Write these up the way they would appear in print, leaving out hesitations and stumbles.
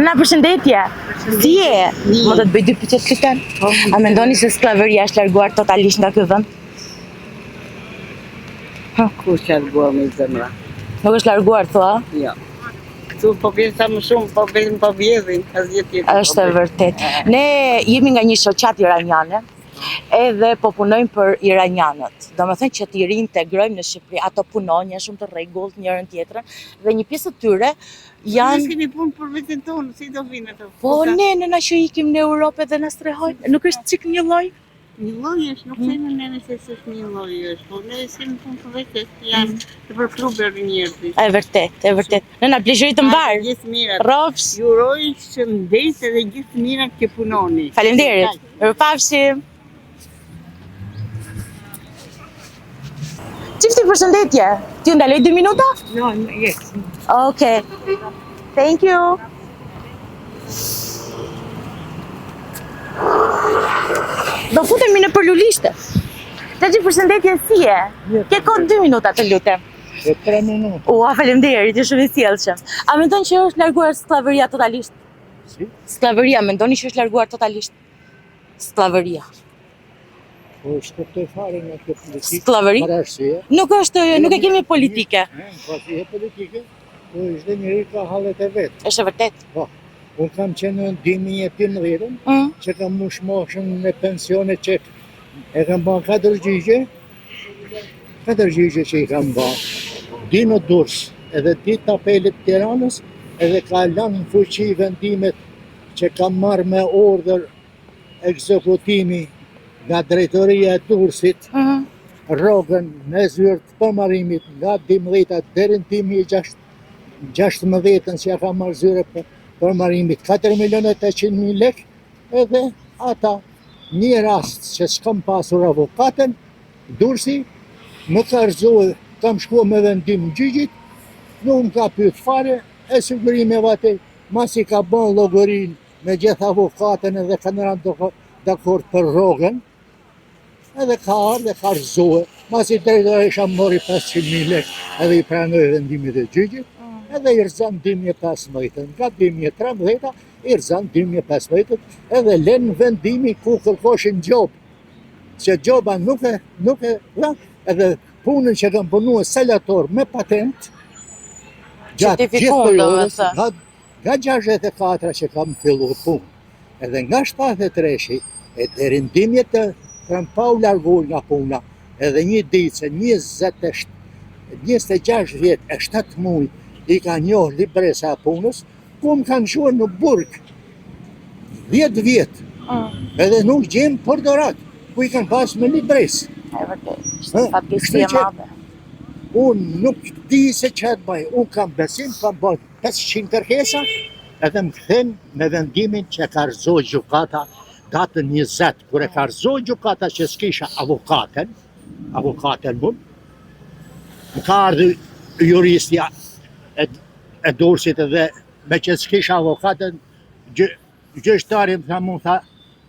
Na përshëndetje. Si je? Mund të të bëj dy pyetje të lutem? Po. A mendoni se skllavëria është larguar totalisht nga ky vend? Ku është larguar me zemra? Nuk është larguar thua? Jo. Këtu po vjen sa më shumë, po vetëm po vjedhin, asgjë tjetër. Është e vërtet. Ne jemi nga një shoqatë iraniane, edhe po punojmë për iranianët. Domethënë që t'i riintegrojmë në Shqipëri, ato punojnë, janë shumë të rregullt njërën tjetrën dhe një pjesë të tyre Janë... Ne janë kemi punë për veten tonë, si do vinë ato? Po ne në na që ikim në Europë dhe na strehojnë, nuk është çik një lloj? Një lloj është, nuk themi ne se s'është një lloj është, po ne s'kemi punë për vete, janë të për klube njerëzit. E vërtet, e vërtet. Nëna pleqëri të mbar. Gjithë mirat. Rrofsh. Ju uroj shëndet edhe gjithë mirat që punoni. Faleminderit. Mirupafshim. Çifti përshëndetje. T'ju ndaloj dy minuta? No, yes. Okay. Thank you. Do futemi në përlulishte. Xhaxhi përshëndetje si je? Ke kohë dy minuta të lutem. E tre minuta. Ua, faleminderit, je shumë i sjellshëm. A mendon që është larguar skllavëria totalisht? Si? Skllavëria, mendoni që është larguar totalisht? Skllavëria. Po s'kuptoj fare nga kjo politikë. Skllavëri? Për arsye. Nuk është, nuk e kemi politike. E, Po si e politike, po çdo njeri ka hallet e vet. Është e vërtet. Po. Unë kam qenë në 2012-ën, Mm. që kam mush moshën me pensione që e kam ba katër gjyqe, katër gjyqe që i kam ba. Dy në Durrës, edhe dy të apelit Tiranës, edhe ka lanë në fuqi vendimet që kam marrë me urdhër ekzekutimi nga drejtoria e Durrësit, Mm. rrogën në zyrë të përmarimit nga 12 deri në 2016-ën që ja ka marrë zyre për përmarimit 4 milionë 800 mijë lek, edhe ata një rast që s'kam pasur avokatën, Durrësi më ka rrëzuar, kam shkuar me vendim gjyqit, nuk më ka pyet fare, e sigurime vate, masi ka bën llogarinë me gjithë avokatën edhe kanë rënë dako- dakord për rrogën, edhe ka ardhë dhe ka rrëzuar. Masi drejtoresha mori 500.000 lek edhe i pranoi vendimet e gjyqit, edhe i rrëzon 2015-ën. Nga 2013-a i rrëzon 2015-ën edhe lën vendimi ku kërkoshin gjobë. Që gjoba nuk e nuk e dha, edhe punën që kam punuar selator me patent gjatë gjithë Certifikum, periudhës, domethënë. nga nga 64 që kam fillu punë, edhe nga 73-shi e deri në 2003 pa u larguar nga puna, edhe një ditë se 27 26 vjet e 7 muaj i ka njohë libresa e punës, ku më kanë shuar në burg 10 vjet, Mm. edhe nuk gjem për dorat, ku i kanë pas me libresë. E vërtet. Ë, Është fatkeqësi kështu e që- madhe. Unë nuk di se që të bëj, unë kam besim, kam bërë 500 kërkesa, edhe më kthen me vendimin që ka rrëzuar gjykata datën 20, kur e ka rrëzuar gjykata që s'kisha avokaten, avokaten mund, më ka ardhur juristja e, e Durrësit edhe me që s'kisha avokaten, gjy, gjyqtari më tha mu tha,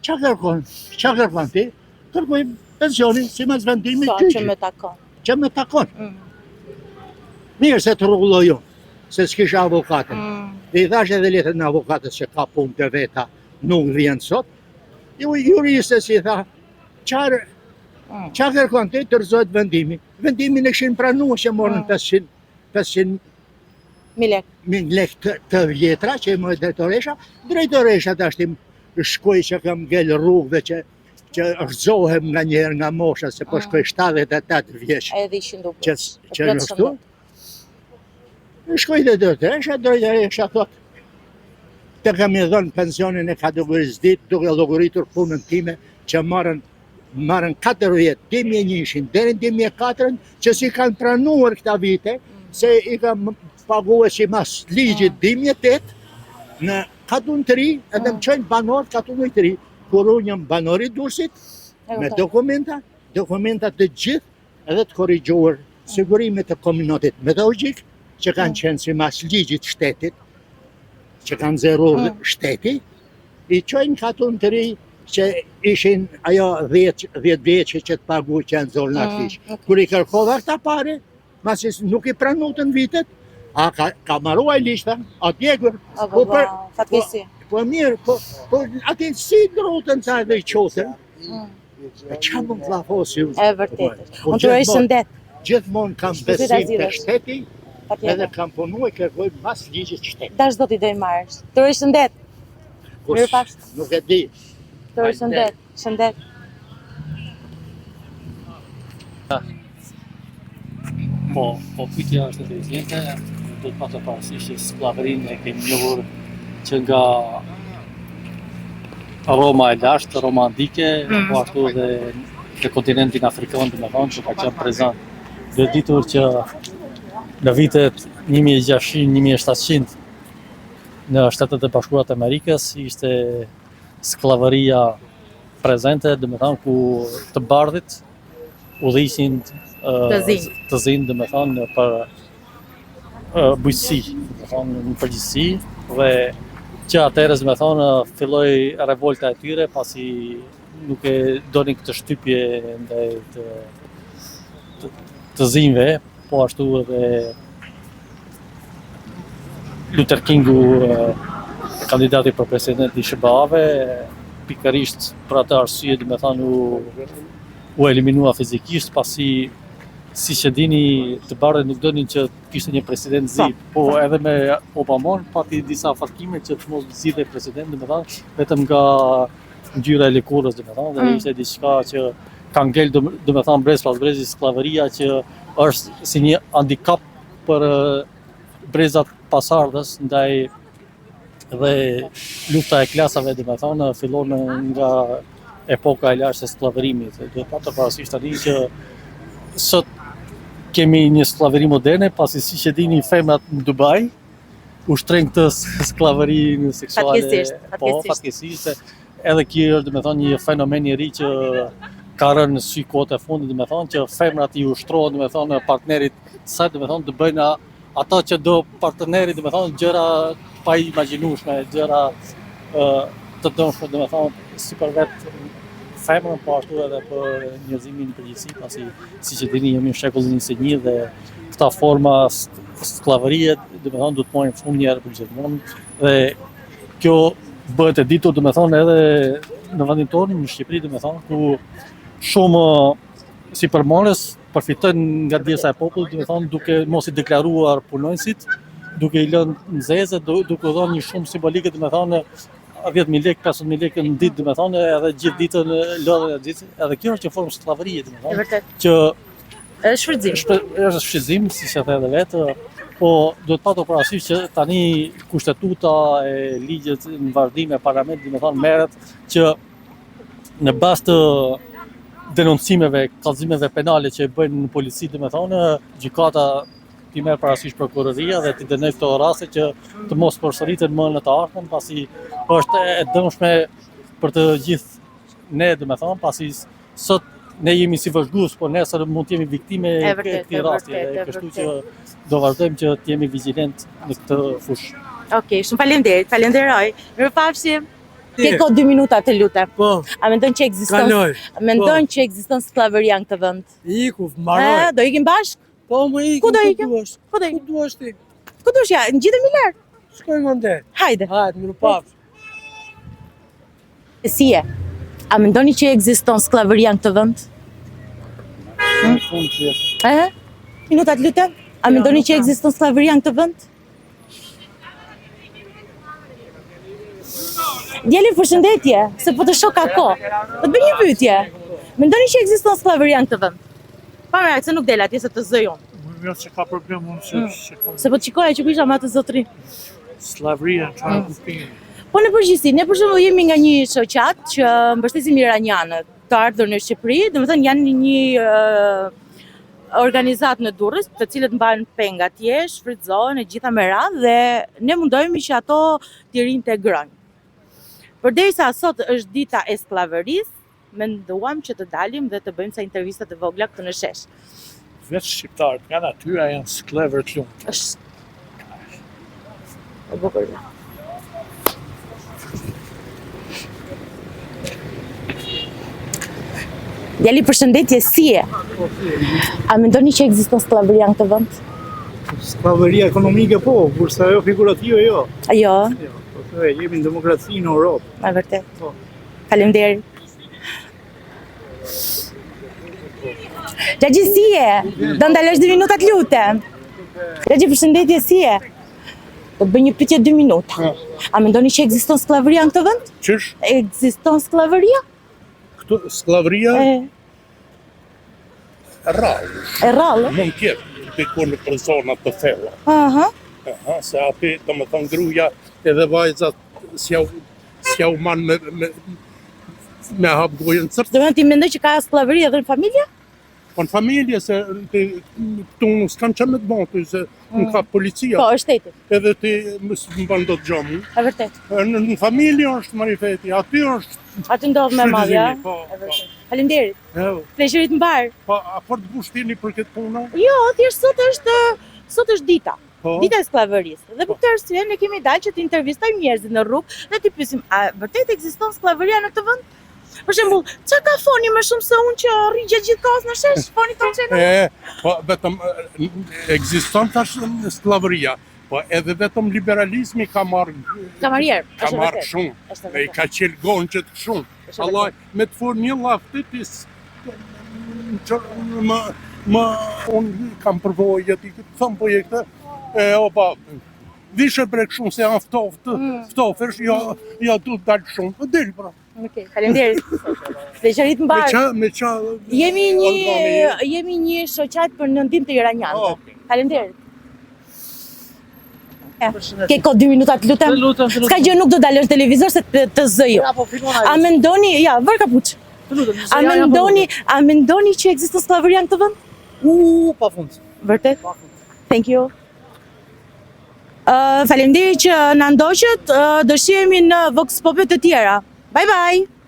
qa kërkon, qa kërkon ti? Kërkoj pensionin si mas vendimit Sa që gjyqit, më takon. që më takon. Mm. Mirë se të rregulloj unë, se s'kisha avokatën. Mm. I thash edhe letrën e avokatës që ka punë të veta, nuk vjen sot. Ju juriste si tha, çfarë Mm. qa kërkon ti të rrëzohet vendimi. Vendimin e kishin pranuar që morën Mm. 500 500 Mi lek. mijë lek të, të vjetra që i mori drejtoresha. Drejtoresha tash ti shkoj që kam ngel rrugëve që që rrëzohem nga njëherë nga mosha se po Mm. shkoj 78 vjeç Edhe ishin duke. që që plot në këtu. shëndet. Shkoj dhe drejtoresha, drejtoresha thot, të kam i dhënë pensionin e kategorisë ditë duke llogaritur punën time që marrën marrën 4 vjet, 2001-shin deri në 2004-ën, që si kanë pranuar këta vite, se i kam paguar si mas ligjit 2008 në katun 3, edhe më qojnë banor katun 3, kur unë jam banor i Durrësit, E me kuptoj. dokumenta, dokumenta të gjithë edhe të korrigjuar sigurimet e kombinatit metalurgjik që kanë qenë si mas ligjit shtetit, që kanë zeruar Mm. shteti, i qojnë katun të ri që ishin ajo 10 10 vjeçe që të pagu që janë zorë në atë Mm, ligj. Kur i kërkova këta pare, Masi nuk i pranutën vitet, a ka, ka maru ai lista, a djegur. O, po, po, fatkeqësi. Po, po mirë, po, po aty si ndrutën ta edhe i qotën, mm. e qa mund të llafosi? E vërtetë. Po, Unë të uroj shëndet. Gjithmonë kam besim te shteti, edhe kam punu e kërkoj mas ligjit shtetit. Dashtë Zoti do i marrësh. Të uroj shëndet. Kush, nuk e di. Të uroj shëndet. Shëndet. Po, po pyetja është inteligjente, duhet patur parasysh që skllavërinë e kemi njohur që nga Roma e lashtë, Roma antike, mm. po ashtu edhe në kontinentin afrikan, domethënë që ka qenë prezent. Duhet ditur që në vitet 1600-1700 në Shtetet e Bashkuara të Amerikës ishte skllavëria prezente, domethënë ku të bardhit udhëhiqnin të zinj, të zinj, domethënë për bujqësi, domethënë në përgjithësi dhe që atëherë domethënë filloi revolta e tyre pasi nuk e donin këtë shtypje ndaj të të, të zinjve, po ashtu edhe Luther Kingu, kandidati për president i SHBA-ve, pikërisht për atë arsye, domethënë u u eliminua fizikisht pasi siç e dini të bardhët nuk donin që të kishte një president zi, po, po edhe me Obamon pati disa fërkime që të mos zgjidhej president, domethënë vetëm nga ngjyra e lëkurës, domethënë, dhe mm. ishte diçka që ka ngel domethënë brez pas brezi skllavëria që është si një handikap për brezat pasardhës ndaj dhe lufta e klasave, domethënë, fillon nga epoka e lashtë e skllavërimit. Duhet patur parasysh tani që sot kemi një skllavëri moderne, pasi siç e dini femrat në Dubai ushtrojnë këtë skllavëri seksuale. Fatkeqësisht, po, fatkeqësisht. Edhe kjo është, domethënë, një fenomen i ri që ka rënë në sy kohët e fundit, domethënë që femrat i ushtrohen, domethënë, partnerit të saj, domethënë, të bëjnë ato që do partneri, domethënë, gjëra të paimagjinueshme, gjëra të dëmshme, domethënë, si për vetë femrën, po ashtu edhe për njerëzimin në përgjithësi, pasi siç e dini jemi në shekullin 21 dhe këta forma skllavërie, domethënë, duhet të marrin fund një herë për gjithmonë dhe kjo bëhet e ditur, domethënë, edhe në vendin tonë, në Shqipëri, domethënë, ku shumë sipërmarrës përfitojnë nga djersa e popullit, domethënë duke mos i deklaruar punonjësit, duke i lënë në zezë, duke u dhënë një shumë simbolike, domethënë 10.000 lekë, 15.000 lekë në ditë, domethënë edhe gjithë ditën lodhen e gjithë, edhe kjo është një formë skllavërie, domethënë, që është shfrytëzim. Është shfrytëzim, siç e the edhe vetë, po duhet patur parasysh që tani kushtetuta e ligjet në vazhdim e parlamenti, domethënë merret që në bazë të denoncimeve, kallëzimeve penale që e bëjnë në polici, domethënë, gjykata t'i merr parasysh prokuroria dhe t'i dënojë këto raste që të mos përsëriten më në të ardhmen, pasi është e dëmshme për të gjithë ne, domethënë, pasi sot ne jemi si vëzhgues, por nesër mund të jemi viktime e këtij rasti, dhe kështu që do vazhdojmë që të jemi vigjilent në këtë fushë. Okej, okay, shumë faleminderit, falenderoj. Mirupafshim. Ke kohë dy minuta të lutem. Po. A mendon që ekziston? Kaloj. A mendon po. që ekziston skllavëria në këtë vend? Iku, mbaroj. A, do ikim bashkë? Po, më ikim. Ku do ikim? Ku do ikim? Ku duash ti? Ku duash ja? Ngjitemi lart. Shkojmë ande. Hajde. Hajde, mirupafshim. Si je? A mendoni që ekziston skllavëria në këtë vend? Në fund që Ë? Minuta të lutem. A mendoni që ekziston skllavëria në këtë vend? Djali, përshëndetje, se po të shoh ka kohë. Po të bëj një pyetje. Mendoni që ekziston skllavëria në këtë vend? Pa merak se nuk del atje se të zë unë. Më mirë se ka problem unë se mm. se kam. Se po të shikoja që ku isha me atë zotëri. Skllavëria në çfarë mm. kuptimi? Po në përgjithësi, ne për shembull jemi nga një shoqatë që mbështesim iranianët të ardhur në Shqipëri, domethënë janë një organizatë në Durrës, të cilët mbahen peng atje, shfrytëzohen e gjitha me radhë dhe ne mundohemi që ato t'i riintegrojmë. Përderisa sot është dita e skllavërisë, menduam që të dalim dhe të bëjmë ca intervista të vogla këtu në shesh. Vetë shqiptarët nga natyra janë skllevër të lumtur. Është e bukur. Djali përshëndetje, si je? A mendoni që ekziston skllavëria në këtë vend? Skllavëria ekonomike po, kurse ajo figurative jo. Jo, Jo, po thoj, jemi në demokraci në Europë. e vërtet. Po. Faleminderit. Xhaxhi si je? Do ndalosh 2 minuta të lutem. Xhaxhi përshëndetje si je? Do të bëj një pyetje 2 minuta. A mendoni që ekziston skllavëria në këtë vend? Qysh? Ekziston skllavëria? Këtu skllavëria E, rrallë. e rrallë. Mund të jetë diku në për zona të thella. Aha. Aha, se aty, domethënë gruaja edhe vajzat s'ja s'ja u man me me me hap gojën cërt. Do të thënë ti mendoj që ka skllavëri edhe në familje? Po në familje se ti këtu nuk s'kan çfarë me të bën ty se më ka policia. Po, është shteti. Edhe ti mos më bën dot gjë mu. E vërtet. Në, në familje është marifeti, aty është Aty ndodh me madh, ja. shfrytëzimi, Po, E vërtet. Faleminderit. po. Pleqërit mbar. Po, a për të bushtini për këtë punë? Jo, thjesht sot është sot është dita. Po. Dita e skllavërisë. Dhe për këtë arsye ne kemi dalë që të intervistojmë njerëzit në rrugë dhe t'i pyesim, a vërtet ekziston skllavëria në këtë vend? Për shembull, çka ka foni më shumë se unë që rri gjatë gjithë kohës në shesh, foni të çenë. E, po vetëm e, ekziston tash skllavëria, po edhe vetëm liberalizmi ka marrë Ka marrë erë, ka është e marrë vërtetë. shumë. Është e E i vërtetë. ka qelë gonxhet shumë. Është e Allah, me të forë një llaf ti ti s- që më më unë kam përvojë ti thon po je këtë. E opa, vishe brek shumë se janë ftohtë, Mm. ftohtë është, jo, jo du të dalë shumë. Po Dil pra. Okej, faleminderit. Pleqërit Me mbar. qa, me qa Jemi një organi je? jemi një shoqat për në ndihmë të iranianëve. Okej. Faleminderit. Ke kohë 2 minuta të lutem. Të lutem, të lutem. S'ka gjë nuk do dalësh në televizor se të, të zë ju. Ja, po filmon ai. A mendoni, ja, vër kapuç. Të lutem, A mendoni, a mendoni që ekziston skllavëria në këtë vend? U, pa fund. Vërtet? Pa fund. Thank you. Uh, faleminderit që na ndoqët, uh, do shihemi në Vox Pop të tjera. Bye bye.